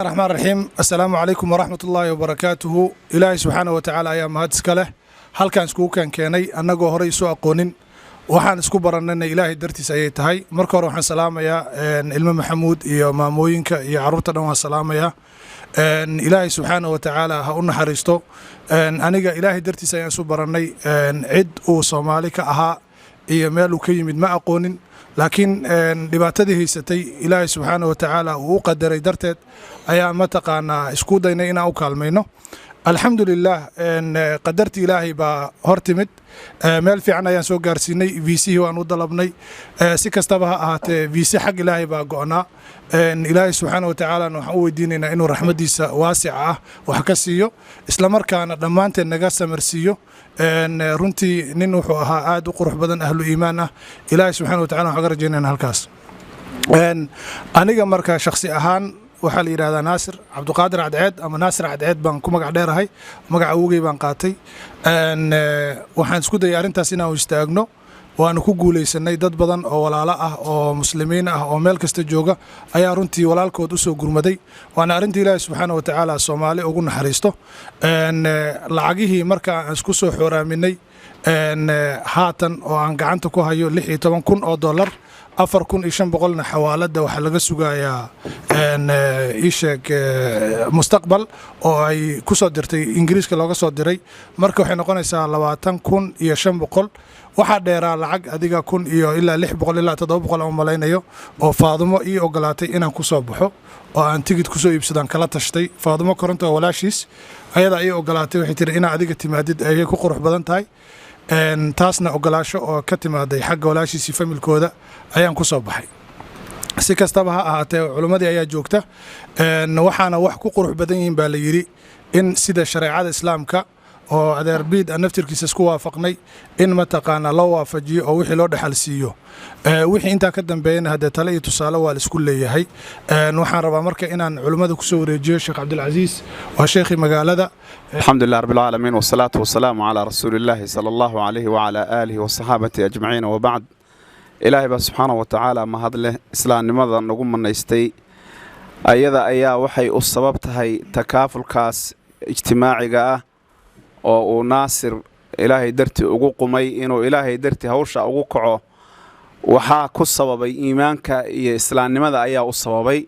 Raxmaan raxiim. Assalaamu calaykum waraxmat ullaahi wabarakaatuhu. Ilaahay subxaana wa tacaala ayaa mahad iska leh halkaan iskugu keenkeenay annagoo horey isu aqoonin. Waxaan isku barannayna Ilaahay dartiis ayay tahay. Marka hore waxaan salaamayaa ilmo Maxamuud iyo maamooyinka iyo carruurta dhan waan salaamayaa. Ilaahay subxaana wa tacaala ha u naxariisto. Aniga Ilaahay dartiis ayaan isu barannay. Cid uu Soomaali ka ahaa iyo meel uu ka yimid ma aqoonin, laakiin dhibaatadii haysatay Ilaahay subxaana wa tacaala uu u qadaray darteed ayaa mataqaanaa isku daynay inaan u kaalmayno. Alxamdulilah, qadartii Ilaahay baa hor timid. Meel fiican ayaan soo gaarsiinay, viisihii waan u dalabnay. Si kastaba ha ahaatee, viisi xag Ilaahay baa go'naa. Ilaahay subxaana wa tacaalana waxaan u weydiinaynaa inuu raxmaddiisa waasica ah wax ka siiyo, islamarkaana dhammaanteen naga samarsiiyo. Runtii nin wuxuu ahaa aad u qurux badan, ahlu iimaan ah. Ilaahay subxana wa tacala waxaan ka rajaynayna halkaas. Aniga marka shakhsi ahaan waxaa la yidhahdaa Naasir Cabduqaadir Cadceed ama Naasir Cadceed baan ku magac dheerahay, magaca awogey baan qaatay. Waxaan isku dayay arrintaas inaan istaagno, waanu ku guulaysanay. Dad badan oo walaalo ah oo muslimiin ah oo meel kasta jooga ayaa runtii walaalkood u soo gurmaday, waana arrintii Ilaahi subxaana wa tacaala Soomaali ugu naxariisto. Lacagihii marka aan isku soo xooraaminay haatan oo aan gacanta ku hayo 16,000 oo dollar, 4,500-na xawaaladda waxaa laga sugayaa ii sheeg Mustaqbal oo ay ku soo dirtay Ingiriiska looga soo diray. Marka waxay noqonaysaa 20,500. Waxaa dheeraa lacag adiga 1000 iyo ilaa 600 ilaa 700 aan u malaynayo oo Faadumo ii ogolaatay inaan ku soo baxo oo aan tigid kusoo iibsadaan kala tashtay. Faadumo Koronto oo walaashiis ayadaa ii ogolaatay. Waxay tiri inaa adiga timaadid ayay ku qurux badan tahay. Taasna ogolaasho oo ka timaaday xagga walaashiisii familkooda ayaan ku soo baxay. Si kastaba ha ahaatee, culimmadii ayaa joogta. Waxaana wax ku qurux badan yihiin baa la yidhi in sida shareecada Islaamka oo adeer Biid aan naftirkiisa isku waafaqnay in mataqaanaa loo waafajiyo oo wixii loo dhexal siiyo. Wixii intaa ka dambeeyana haddee tale iyo tusaale waa la isku leeyahay. Waxaan rabaa marka inaan culimmada kusoo wareejiyo Sheekh Cabdilcasiis, waa sheekhii magaalada. الحمد لله رب العالمين، والصلاة والسلام على رسول الله صلى الله عليه وعلى آله وصحابته أجمعين، وبعد. Ilaahay baa subxaana wa tacaala mahad leh islaamnimada nagu manaystay. Ayada ayaa waxay u sabab tahay takaafulkaas ijtimaaciga ah oo uu Naasir Ilaahay dartii ugu qumay inuu Ilaahay dartii hawsha ugu kaco. Waxaa ku sababay iimaanka iyo islaamnimada ayaa u sababay,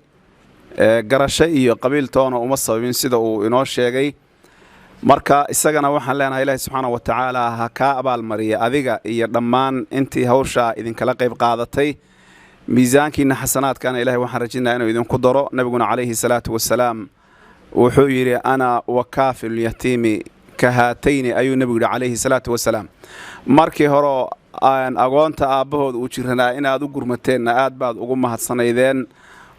garasho iyo qabiiltoona uma sababin, sida uu inoo sheegay. Marka isagana waxaan leenahay Ilaahay subxaana wa tacaala ha kaa abaalmariya adiga iyo dhammaan intii hawshaa idinkala qayb qaadatay. Miisaankiina xasanaadkana Ilahay waxaan rajaynayaa inuu idinku daro. Nabiguna calayhi salaatu wasalaam wuxuu yidhi: "أنا وكافل اليتيم كهاتين" ayuu nebigu yidhi calayhi salaatu wasalaam. Markii hore agoonta aabbahood uu jiranaa inaad u gurmateenna aad baad ugu mahadsanaydeen,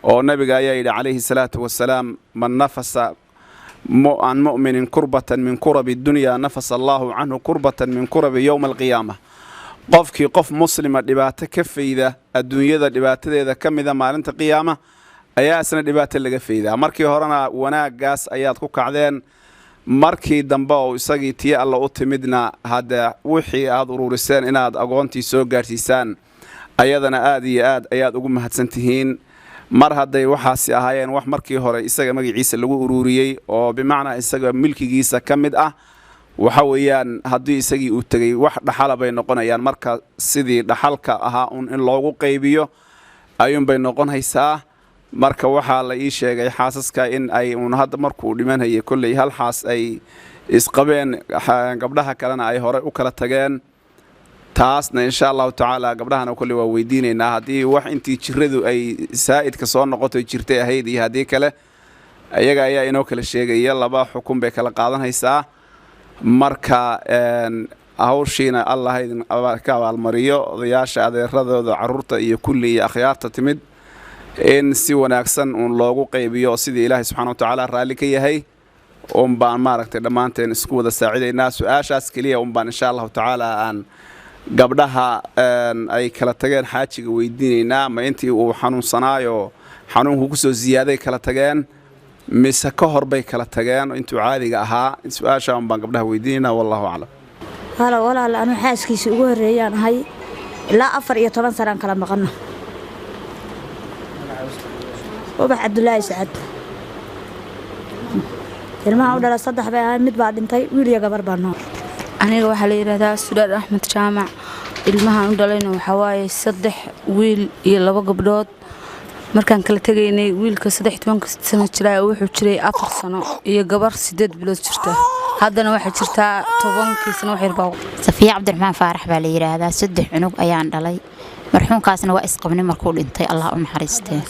oo nabiga ayaa yidhi calayhi salaatu wasalaam: "من نفس عن مؤمن كربة من كرب الدنيا نفس الله عنه كربة من كرب يوم القيامة." Qofkii qof muslima dhibaato ka fayda adduunyada dhibaatadeeda ka mida, maalinta qiyaama ayaa isna dhibaato laga faydaa. Markii horena wanaaggaas ayaad ku kacdeen, markii dambe oo isagii tii Alla u timidna hadde wixii aad uruuriseen inaad agoontii soo gaadhsiisaan ayadana aad iyo aad ayaad ugu mahadsan tihiin. Mar hadday waxaasi ahaayeen wax markii hore isaga magaciisa lagu uruuriyey oo bimacnaa isaga milkigiisa ka mid ah, waxa weeyaan haddii isagii uu tegey wax dhaxala bay noqonayaan. Marka sidii dhaxalka ahaa un in loogu qaybiyo ayuunbay noqonaysaa. Marka waxaa la ii sheegay xaasaska in ay uun hadda markuu dhimanayay kolley hal xaas ay isqabeen, gabdhaha kalena ay horey u kala tageen. Taasna insha Allahu tacaala gabdhahana kolley waa weydiinaynaa haddii wax intii jiradu ay saa'idka soo noqotoy jirtay ahayd iyo haddii kale, iyaga ayaa inoo kala sheegaya. Laba xukun bay kala qaadanaysaa. Marka hawshiina Allah idin ka abaalmariyo, odayaasha, adeeradooda, carruurta iyo kulli iyo akhyaarta timid, in si wanaagsan uun loogu qaybiyo sidii Ilaahay subxana wa tacaala raalli ka yahay un baan maaragtay dhammaanteen isku wada saacidaynaa. Su-aashaas keliya un baan insha Allahu tacaala aan gabdhaha ay kala tageen xaajiga weydiinaynaa: ma intii uu xanuunsanaayo xanuunku kusoo ziyaaday kala tageen mise ka hor bay kala tageen intuu caadiga ahaa? Su-aasha un baan gabdhaha weydiinaynaa. Wallahu aclam. Halo walaal, anuu xaaskiisa ugu horreeyaan ahay. Ilaa 14 sanaan kala maqanno. Ubax Cabdulaahi Sacad. Ilmaha u dhalay 3 bay ahayd, mid baa dhintay, wiil iyo gabar baa nool. Aniga waxaa la yidhaahdaa Sudaar Axmed Jaamac. Ilmahan u dhalayna waxaa waaye 3 wiil iyo 2 gabdhood. Markaan kala tegaynay wiilka 13 sano jiraa wuxuu jiray 4 sano iyo gabar 8 bilood jirta. Haddana waxay jirtaa 10 sano wax yar baa. Safiya Cabdiraxmaan Faarax baa la yiraahdaa. 3 cunug ayaan dhalay. Marxuumkaasna waa isqabnay markuu dhintay, Allah u naxariistee.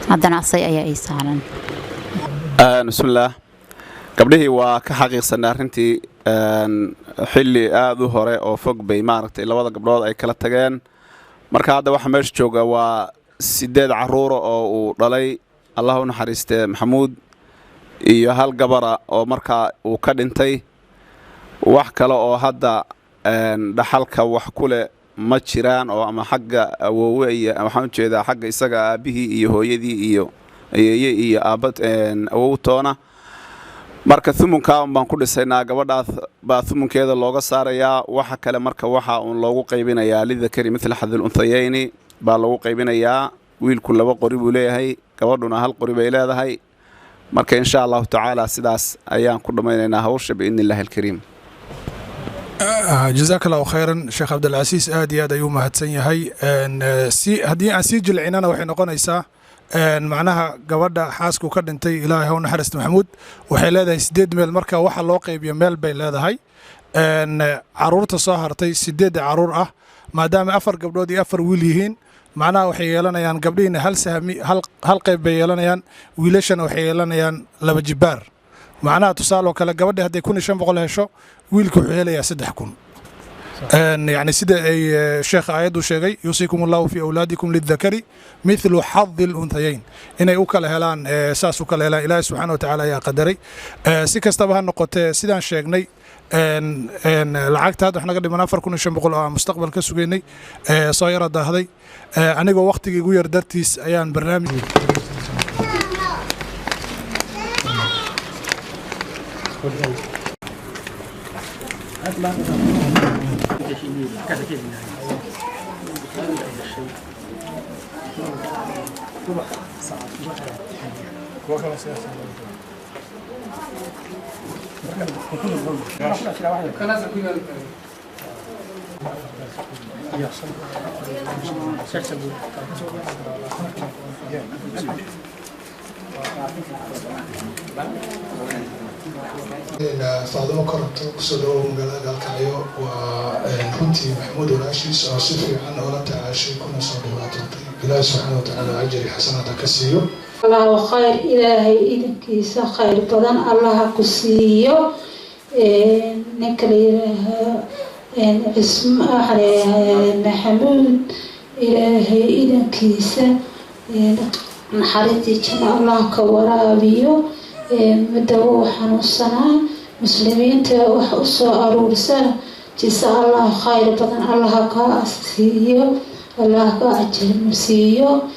Haddana asay ayaa ii saaran. Bismillaah. Gabdhihii waa ka xaqiiqsanaa arrintii xilli aad u hore oo fog bay maaragtay labada gabdhood ay kala tageen. Marka hadda waxa meesha jooga waa 8 carruur oo uu dhalay Allah u naxariistee Maxamuud iyo hal gabara oo markaa uu ka dhintay. Wax kale oo hadda dhaxalka wax ku leh ma jiraan oo ama xagga awoowe iyo waxaan u jeedaa xagga isaga aabihii iyo hooyadii iyo ayeeye iyo aabba awow toona. Marka thumunka un baan ku dhisaynaa, gabadhaas baa thumunkeeda looga saarayaa. Waxa kale marka waxa uun loogu qaybinayaa lidakari mithla xadil unthayayni baa loogu qaybinayaa. Wiilku 2 qori buu leeyahay, gabadhuna 1 qori bay leedahay. Marka insha Allahu tacaala sidaas ayaan ku dhammaynaynaa hawsha biidni illaahi alkariim. Jazaak Allahu khayran Sheekh Cabdilcasiis, aad iyo aad ayuu mahadsan yahay. Si haddii aan sii jilcinana waxay noqonaysaa macnaha gabadha xaasku ka dhintay Ilaahay ha u naxariisto Maxamuud waxay leedahay 8 meel. Marka waxa loo qaybiyo meel bay leedahay. Caruurta soo hartay 8 caruur ah, maadaama 4 gabdhood iyo 4 wiil yihiin, macnaha waxay yeelanayaan gabdhihiina hal sahmi hal qayb bay yeelanayaan, wiilashana waxay yeelanayaan 2 jibaar. Macnaha tusaale oo kale gabadha hadday 1500 hesho, wiilku wuxuu helayaa 3000. Yani sida ay sheekha aayaddu sheegay, yuusikum allahu fi awlaadikum lidakari mithlu xadi lunthayayn, inay u kala helaan saas u kala helaan Ilaahay subxaana wa tacaala ayaa qadaray. Si kastaba ha noqotee, sidaan sheegnay lacagta hadda wax naga dhiman 4500 oo aan mustaqbal ka sugaynay soo yara daahday. Anigoo waqtigii igu yar dartiis ayaan barnaamij Faadimo Koronto kusoo dhawow magaalada Gaalkacyo. Waa runtii Maxamuud walaashiis oo si fiican oola tacaashay kuna soo dhibaatootay. Ilaahi subxaana watacaala ajri xasanaad ha ka siiyo. Allahu khayr, Ilaahay idinkiisa khayr badan Allaha ku siiyo. Ninka la yidhaaho Maxamuud, Ilaahay idinkiisa naxariistii janno Allah ka waraabiyo. Muddo wuu xanuunsanaa, muslimiinta wax u soo aruursana jisa Allah khayr badan Allah ka siiyo, Allah ka ajar siiyo.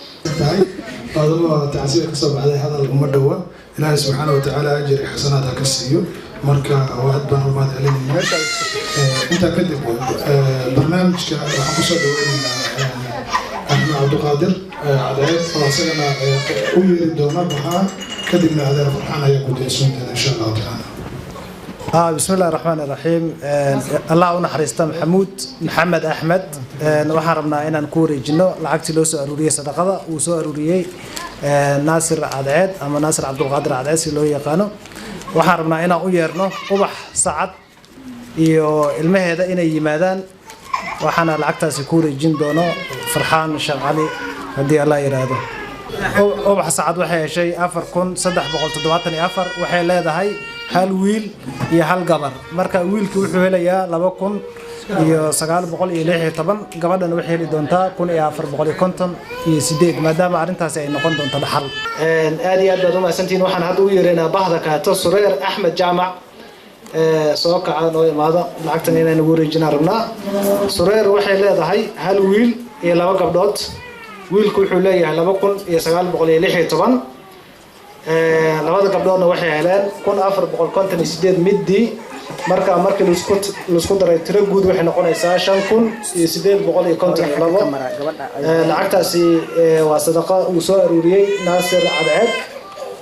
Faadimo tacsiir ka soo baxday hadal uma dhowa. Ilaahay subxaana wa tacaala ajri xasanaad ha ka siiyo. Marka aad baan u mahad celinaynaa. Intaa kadib barnaamijka waxaan kusoo dhaweynaynaa Axmed Cabdiqaadir Cadceed oo isagana u yeeri doona baxaa, kadibna adeer Farxaan ayaa guddoonsiin doona insha Allahu tacaala. بسم الله الرحمن الرحيم. الله u naxariista Maxamuud Maxamed Axmed. Waxaan rabnaa inaan ku wareejino lacagtii loo soo aruuriyey sadaqada uu soo aruuriyey Naasir Cadceed ama Naasir Cabdulqaadir Cadceed si loo yaqaano. Waxaan rabnaa inaan u yeerno Ubax Sacad iyo ilmaheeda inay yimaadaan, waxaana lacagtaasi ku wareejin doono Farxaan Sheekh Cali haddii Allah yiraahdo. Ubax Sacad waxay heshay 4374. Waxay leedahay hal wiil iyo hal gabar. Marka wiilkii wuxuu helayaa 2916, gabadhana waxay heli doontaa 1458, maadaama arrintaasi ay noqon doonto dhaxal. Aad iyo aad baad u mahadsantihiin. Waxaan hadda u yeeraynaa bahda kaato Sureer Axmed Jaamac soo kaca noo imaado, lacagtan inaan ugu wareejinaan rabnaa. Sureer waxay leedahay hal wiil iyo 2 gabdhood. Wiilku wuxuu leeyahay 2916, labada gabdhoodna waxay heleen 1458 midii. Marka markii laisku daray tiro guud waxay noqonaysaa 5852. Lacagtaasi waa sadaqa uu soo aruuriyey Naasir Cadceed.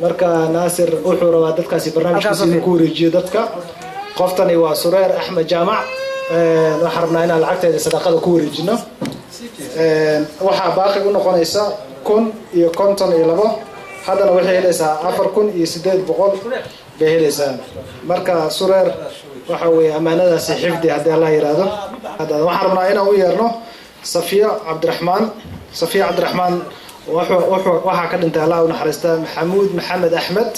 Marka Naasir wuxuu rabaa dadkaasi barnaamijkiisa inuu ku wareejiyo dadka. Qoftani waa Sureer Axmed Jaamac. Waxaan rabnaa inaan lacagteeda sadaqada ku wareejino. Waxaa baaqi u noqonaysa 1052. Haddana waxay helaysaa 4800 bay helaysaa. Marka Sureer, waxa weeye ammaanadaasi xifdi haddii Allah yiraahdo. Waxaan rabnaa inaan u yeerno Safiya Cabdiraxmaan. Safiya Cabdiraxmaan waxaa ka dhintay, Allah u naxariista, Maxamuud Maxamed Axmed.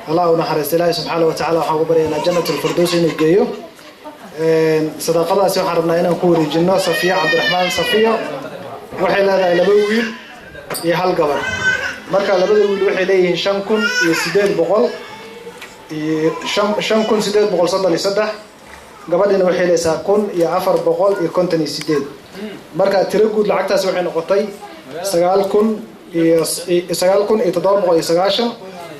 Allah u naxariista. Ilaahay subxaana wa tacaala waxaan ugu baryaynaa Jannat Alfirdows inuu geeyo. Sadaqadaasi waxaan rabnaa inaan ku wareejino Safiya Cabdiraxmaan. Safiya waxay leedahay laba wiil iyo hal gabar. Marka labada wiil waxay leeyihiin 5800 iyo 5833. Gabadhina waxay helaysaa 1458. Marka tiro guud lacagtaasi waxay noqotay 9790.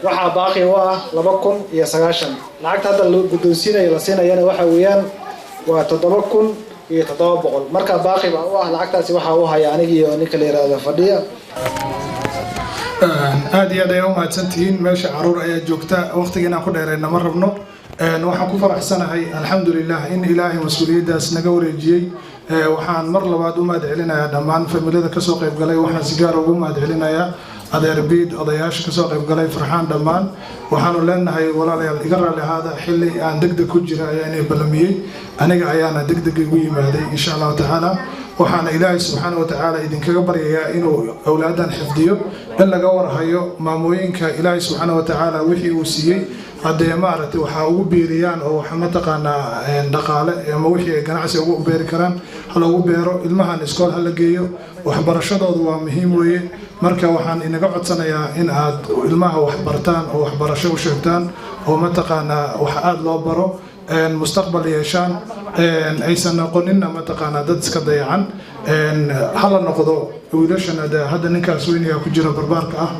Waxaa baaqi u ah 2090. Lacagta hadda loo guddoonsiinayo, la siinayana, waxa weeyaan waa 7700. Marka baaqi baa u ah lacagtaasi. Waxaa u haya aniga iyo ninka la yiraahdo fadhiya. Aad iyo aad ayaa u mahadsantihiin. Meesha caruur ayaa joogta, waqtiga inaan ku dheerayna ma rabno. Waxaan ku faraxsanahay, alxamdulilah, in Ilaahay mas-uuliyaddaas naga wareejiyey. Waxaan mar labaad u mahad celinayaa dhammaan familada kasoo qaybgalay. Waxaan si gaar ugu mahad celinayaa adeer Biid, odayaasha kasoo qaybgalay, Farxaan, dhammaan. Waxaanu leenahay, walaalayaal, iga raalli ahaada, xilli aan degdeg ku jira ayaa inay ballamiyey, aniga ayaana degdeg igu yimaaday. Insha Allahu tacaala waxaana Ilaahay subxaana watacaala idinkaga baryayaa inuu awlaadan xifdiyo, in laga warhayo maamooyinka. Ilaahay subxaana watacaala wixii uu siiyey haddee maaragtay waxaa ugu biiriyaan oo waxa mataqaanaa dhaqaale ama wixii ay ganacsi ugu beeri karaan ha loogu beero. Ilmahan iskool ha la geeyo, waxbarashadoodu waa muhiim weeye. Marka waxaan inaga codsanayaa in aad ilmaha wax bartaan oo waxbarasho u sheegtaan oo mataqaanaa wax aada loo baro, mustaqbal yeeshaan, aysan noqoninna mataqaanaa dad iska dayacan. Hala noqdo wiilashana de hadda ninkaas weynayaa ku jira barbaarka ah,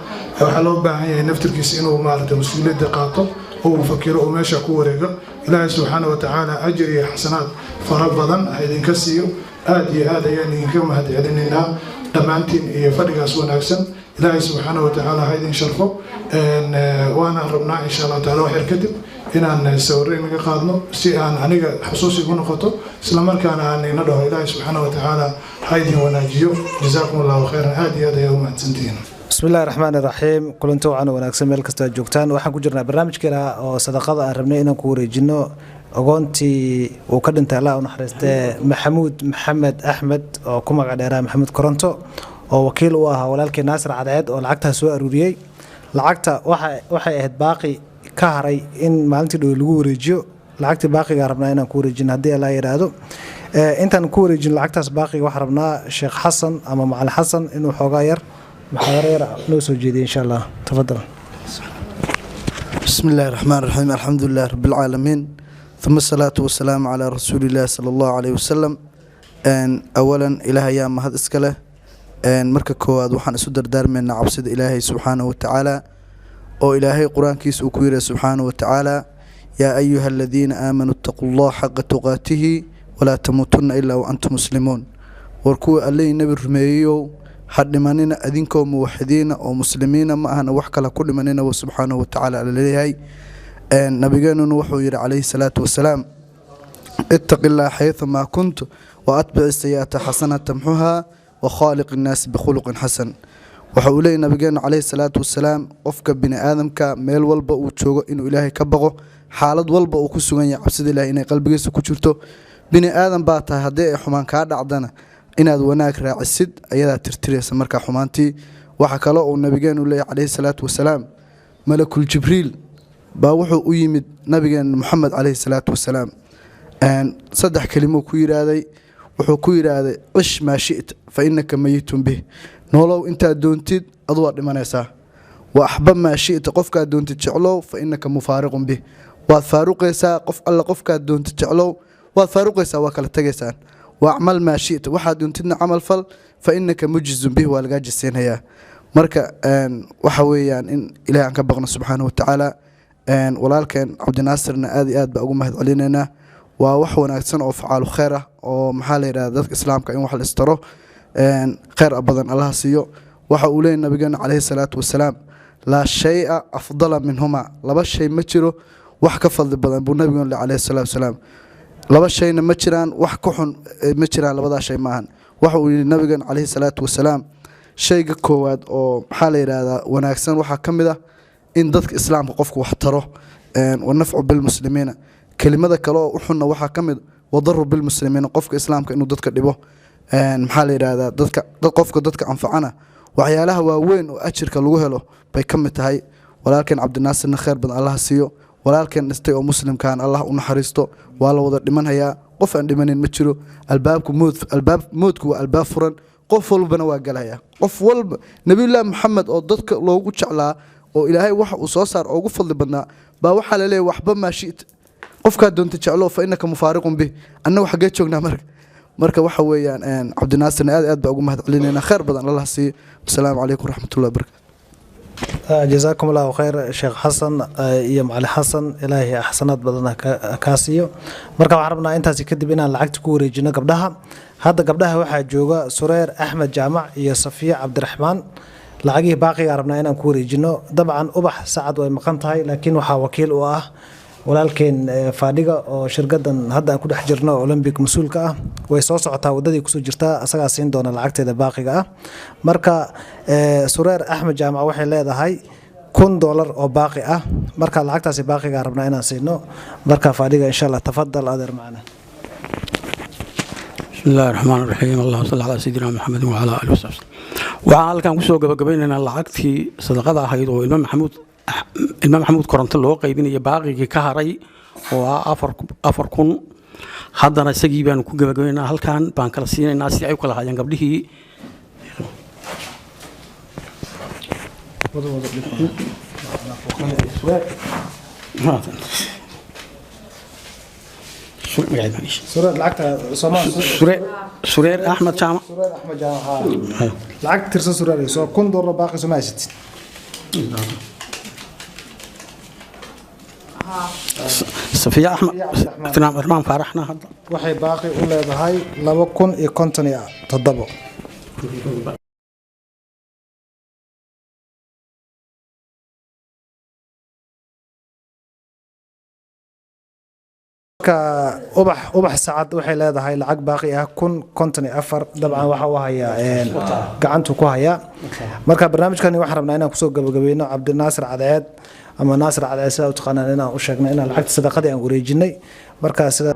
waxaa loo baahan yahay naftirkiisa inuu maaragtay mas-uuliyadda qaato oo uu fakiro oo meesha ku wareego. Ilaahay subxaana watacaala ajir iyo xasanaad fara badan ha idinka siiyo. Aad iyo aad ayaan idinka mahad celinaynaa dhammaantiin iyo fadhigaas wanaagsan. Ilaahay subxaana watacaala ha idin sharfo. Waana rabnaa insha Allahu taala wax yar kadib inaan sawirro inaga qaadno si aan aniga xusuus igu noqoto, isla markaana aan ina dhaho Ilaahay subxaana watacaala ha idin wanaajiyo. Jazaakum Allahu khayran. Aad iyo aad ayaa u mahadsantihiin. Bismi illahi raxmaan iraxiim. Kulanti wacan wanaagsan meel kastoo aad joogtaan. Waxaan ku jirnaa barnaamijkeena oo sadaqada aan rabnay inaan ku wareejino ogoontii uu ka dhintay, Allah u naxariistee, Maxamuud Maxamed Axmed oo ku magac dheeraa Maxamuud Koronto, oo wakiil u ahaa walaalkii Naasir Cadceed oo lacagtaas soo aruuriyey. Lacagta waxay ahayd baaqi ka haray in maalintii dhow lagu wareejiyo. Lacagtii baaqigaa rabnaa inaan ku wareejino haddii Allah yidhaahdo. Intaan ku wareejin lacagtaas baaqiga, waxaan rabnaa Sheekh Xasan ama Macalin Xasan inuu xoogaa yar muxaadaro yar noo soo jeediyo insha Allah. Tafadal. بسم الله الرحمن الرحيم، الحمد لله رب العالمين، ثم الصلاة والسلام على رسول الله صلى الله عليه وسلم. أن أولا إله يا mahad iska leh. Marka koowaad waxaan isu dardaarmaynaa cabsida Ilaahay subxaanahu watacaala, oo Ilaahay Qur-aankiisa uu ku yidhi subxaanahu watacaala: "Yaa ayuha aladiina aamanuu ittaquu Allah xaqa tuqaatihi walaa tamuutunna ilaa wa antum muslimuun." War kuwa Allihii Nebi rumeeyeyow, ha dhimanina adinkoo muwaxidiina oo muslimiina ma ahna, wax kale ku dhimanina wa subxaanahu watacaala laleeyahay. Nabigeenuna wuxuu yidhi calayhi salaatu wasalaam: "Ittaqi illah xayثumaa kunt wa atbici sayi'ata xasana tamxuha wa khaaliq innaasi bikhuluqin xasan." Waxa uu leeyahy nabigeenu calayhi salaatu wasalaam, qofka bini aadamka meel walba uu joogo inuu Ilaahay ka baqo, xaalad walba uu ku sugan yahay cabsida Ilahay inay qalbigiisa ku jirto. Bini aadan baa tahay, haddii ay xumaan kaa dhacdana inaad wanaag raacisid, ayadaa tirtiraysa markaa xumaantii. Waxaa kaloo uu nabigeenu leeyahy calayhi salaatu wasalaam, Malakul Jibriil baa wuxuu u yimid nabigeena Moxamed calayhi salaatu wasalaam. Saddex kelimuu ku yidhaahday. Wuxuu ku yidhaahday: "Cish maa shi'ta fa innaka mayitun bih." Noolow intaad doontid, adu waad dhimanaysaa. "Wa axbab maa shi'ta," qofkaad doontid jeclow, "fa innaka mufaariqun bih," waad faaruqaysaa. Qof alla qofkaad doontid jeclow, waad faaruqaysaa, waa kala tegaysaan. "Wa acmal maa shi'ta," waxaad doontidna camal fal, "fa innaka mujizun bih," waa lagaa jisiinhayaa. Marka waxa weeyaan in Ilahay aan ka baqno subxaana wa tacaala. Walaalkeen Cabdinaasirna aad iyo aad baa ugu mahad celinaynaa. Waa wax wanaagsan oo facaalu kheyr ah oo maxaa la yidhahda dadka islaamka in wax la istaro. Kheyr badan Allaha siiyo. Waxa uu leeyahy nabigeena calayhi salaatu wasalaam: Laa shaya afdala minhuma, laba shay ma jiro wax ka fadli badan buu nabigu yidhi calayhi salaatu wasalaam. Laba shayna ma jiraan wax ka xun ma jiraan, labadaa shay maahan. Waxa uu yidhi nabigan calayhi salaatu wasalaam, shayga koowaad oo maxaa la yidhaahdaa wanaagsan waxaa ka mid ah in dadka islaamka qofku wax taro, wanafcu bilmuslimiina. Kelimada kale oo u xunna waxaa ka mid wadaru bilmuslimiina, qofka islaamka inuu dadka dhibo. Maxaa la yidhaahdaa dadka dad qofka dadka anfacana waxyaalaha waaweyn oo ajirka lagu helo bay ka mid tahay. Walaalkeen Cabdinaasirna khayr badan Allah siiyo, walaalkeen dhintay oo muslimkaan Allah u naxariisto. Waa la wada dhimanhayaa, qof aan dhimanin ma jiro. Albaabku mood, albaab moodku waa albaab furan, qof walbana waa galaya, qof walba. Nabiyullaahi Maxamed oo dadka loogu jeclaa oo Ilaahay waxa uu soo saar ugu fadli badnaa baa waxaa la leeyahay waxba maa shita, qofkaa doonta jeclo, fa innaka mufaariqun bih. Annagu xaggee joognaa? Marka waxa weeyaan Cabdinaasirna aad aad baa ugu mahad celinaynaa, khayr badan Allah siiyo. Wasalaamu calaykum waraxmatullahi wabarakatu. Jazaakum Allahu khayr, Sheekh Xasan iyo Macali Xasan, Ilaahay xasanaad badan ha kaa siiyo. Marka waxaan rabnaa intaasi kadib inaan lacagta ku wareejino gabdhaha. Hadda gabdhaha waxaa jooga Sureer Axmed Jaamac iyo Safiya Cabdiraxmaan. Lacagihii baaqigaa rabnaa inaan ku wareejino. Dabcan Ubax Sacad way maqan tahay, laakiin waxaa wakiil u ah walaalkeen Faadhiga oo shirkadan hadda aan ku dhex jirno Olympic mas-uulka ah. Way soo socotaa, wadadii kusoo jirtaa, asagaa siin doona lacagteeda baaqiga ah. Marka Sureer Axmed Jaamac waxay leedahay $1000 oo baaqi ah. Marka lacagtaasi baaqigaa rabnaa inaan siino. Marka Faadhiga, insha Allah, tafadal adeer macna. بسم الله الرحمن الرحيم، اللهم صل على سيدنا محمد وعلى اله وصحبه. Waxaan halkan kusoo gabagabaynaynaa lacagtii sadaqada ahayd oo ilmo Maxamuud Koronto loo qaybinaya, baaqigii ka haray oo ah 4000. Haddana isagii baanu ku gabagabaynaynaa, halkan baan kala siinaynaa si ay u kala hayaan gabdhihii. Sureer lacagta Soomaa. Sureer Axmed Jaamac. Sureer Axmed Jaamac, haa. Lacag tirsan Sureer, soo $1000 baaqi soo ma haysatid? Safiya Axmed Cabdiraxmaan Faaraxna hadda waxay baaqi u leedahay 2057. Marka Ubax Sacad waxay leedahay lacag baaqi ah 1054. Dabcan waxa uu hayaa gacantu ku hayaa. Marka barnaamijkani waxaan rabnaa inaan kusoo gabagabayno Cabdinaasir Cadceed ama Naasir Cadceed sidaa u taqaanaan, inaan u sheegno inaan lacagta sadaqadii aan wareejinay. Marka sida